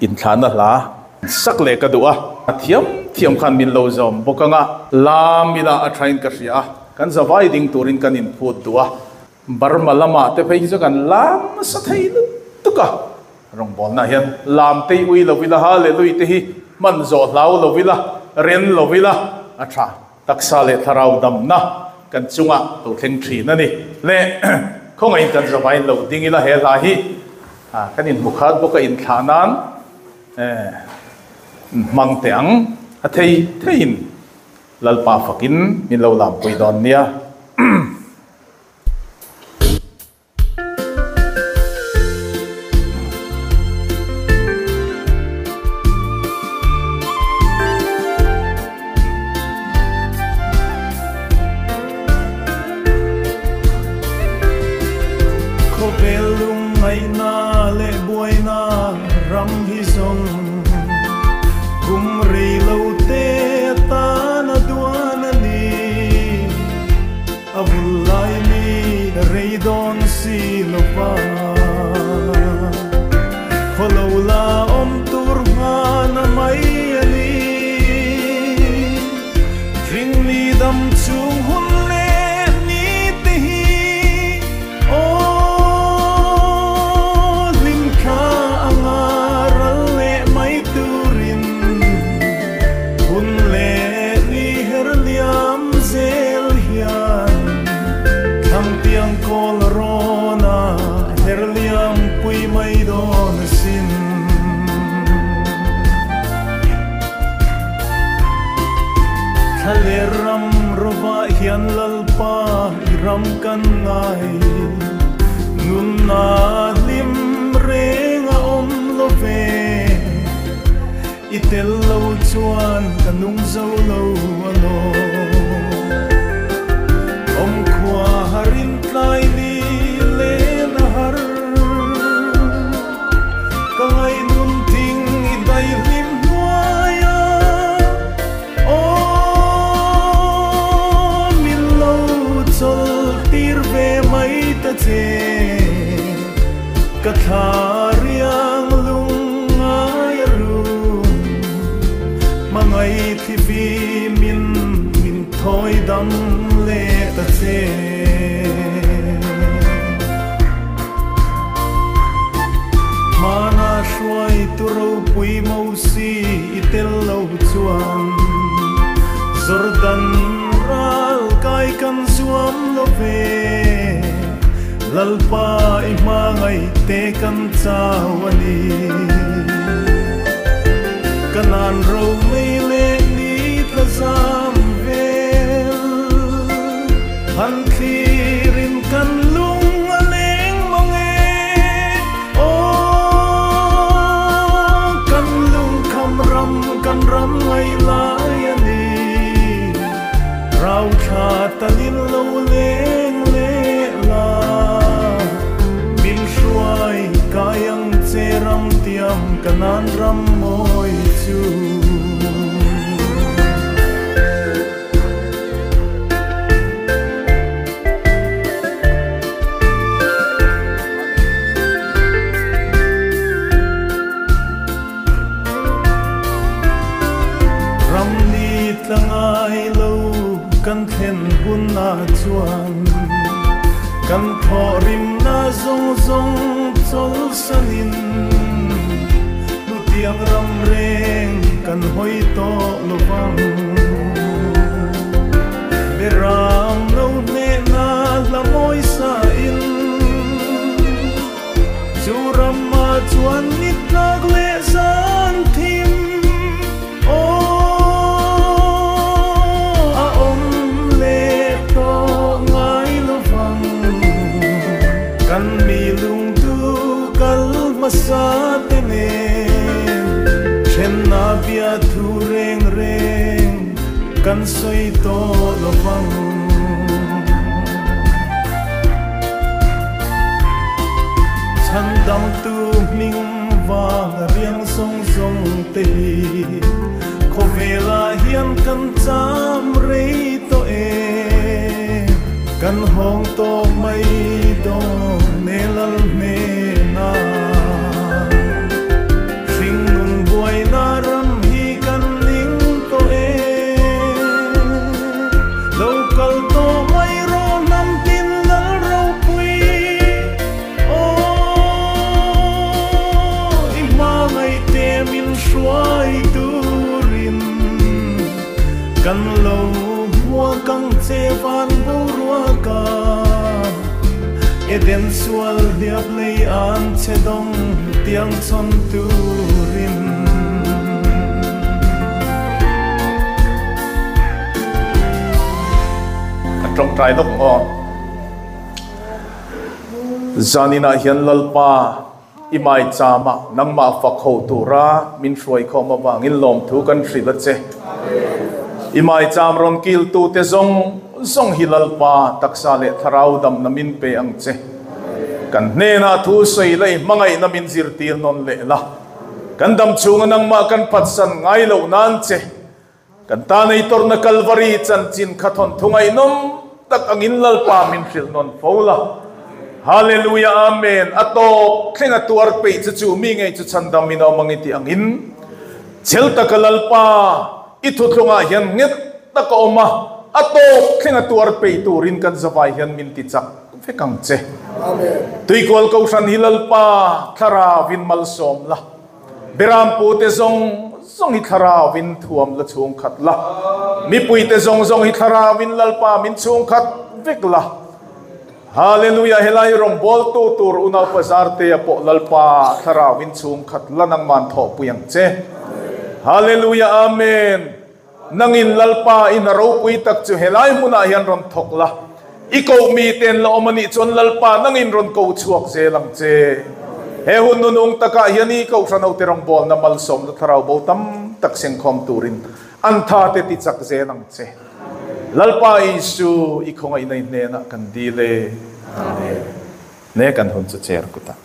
Inthlahna hla sak leh ka duh a, a thiam thiam khan min lo zawm bawk ang a. Lam ila a thain ka hria a, kan zavai ding turin kan inphut duh a. Burma lamah te phei hi chu kan lam nasa thei lutuk a, rawngbawlna hian lam tei ui lo ila, Hallelui te hi hman zawh hlau lo ila, ren lo ila a tha. Taksa leh thlarau damna kan chungah lo thleng thin a ni. Le khawngaihin kan zavaiin lo ding ila he hla hi kan inhmu khat bawk a inthlah nan hmang teh ang a thei theiin Lalpa fakin min lo lampui dawn nia. Khawvel lungngaihna leh buaina ram hi zawng kum rei lo te atana duan a ni. A vul lai mi rei dawn si lo va, khaw lo la awm tur hman a mai a ni. Ring mi dam chung hun leh ni te hi aw hlim thla anga ral leh mai turin hun leh ni her liam zel hian Thlangtiang kawl rawn a her liam pui mai dawn asin. Thlaler ram rawah hian Lalpa i ram kan ngai, nunna hlim reng a awm lo ve. I tel lo chuan ka nung zo lo a law. Awm khua harin tlai ni len a har. Ka ngaihnun thing i daihlim hnuai a, aw min lo chawl tir ve mai ta che. Ka thla riang lung ngai a rum, hmangaih thli fimin min thawi dam leh ta che. Hmana hruaitu ropui Mosi i tel lo chuan Jordan ral kai kan zuam lo ve. Lalpa i hmangaih te kan chau a ni. Ka nan ro mei leh ni tla zam vel. Han thlir in kan lung a leng mawng e. Aw, kan lungkham ram kan ram ngaih lai a ni. Rauthla talin lo leng leh la, min hruai kai ang che ram tiam ka nan ram mawi chu. Ram ni tla ngai lo kan thlen hunah chuan kan thawhrimna zawng zawng chawlsanin hnutiang ram reng kan hawi tawh lo vang. Beram lo hnehna hla mawi sain. Chu ramah chuan ni tlak leh zan thim aw a awm leh tawh ngai lovang. Kan mi lungtu kal hmasa te nen thenna bia thu reng reng kan sawi tawh lovang. Chhandamtu hming vang a riang zawng zawng te hi khawvelah hian kan cham rei tawh e. Kan hawng tawh mai dawn e lal hnenah. Eden sual hliap lei an che dawng tiang chhawn turin. Kan tawngtai lawk aw. Zaninah hian Lalpa i maichama nangmah fak ho tura min hruai khawm avangin lawmthu kan hrilh a che. I maicham rawn kiltute zawng zawng hi Lalpa taksa leh thlarau damna min pe ang che. Kan hnenah thu sawi la i hmangaihna min zirtir nawn leh la. Kan dam chhunga nangmah kan phatsan ngai loh nan che. Kan tan ei tawrhna Kalvari chanchin kha thawnthu ngaihnawm tak angin Lalpa min hrilh nawn fo la. Hallelujah Amen A tawp thleng a tuar peih chu chu mi ngei chu chhandam in a awm ang i tih angin chhel taka Lalpa i thuthlungah hian nghet tak a awm a, a tawp thleng a tuar peih turin kan zavai hian min ti chak vek ang che. Tuikual Kohhran hi Lalpa thlarauin malsawm la. Berampu te zawng zawng hi thlarauin thuam la chhungkhat la, mipui te zawng zawng hi thlarauin Lalpa min chhungkhat vek la. Hallelujah helai rawngbawltu tur unau Pazartea pawh Lalpa thlarauin chhungkhat la nangman thawhpui ang che. Hallelujah Amen. Nangin Lalpa in a ropui tak chu helai hmunah hian rawn thawk la, i koh miten la awm a nih chuan Lalpa nangin rawn ko chhuak zel ang che. He hun nunung takah hian i Kohhran hote rawngbawlna malsawmna thlarau bo tam tak sengkhawm turin an tha te ti chak zel ang che. Lalpa Isu, i khawngaihna i hnenah kan dil e. Amen. Ne kan hun chu chair kutah.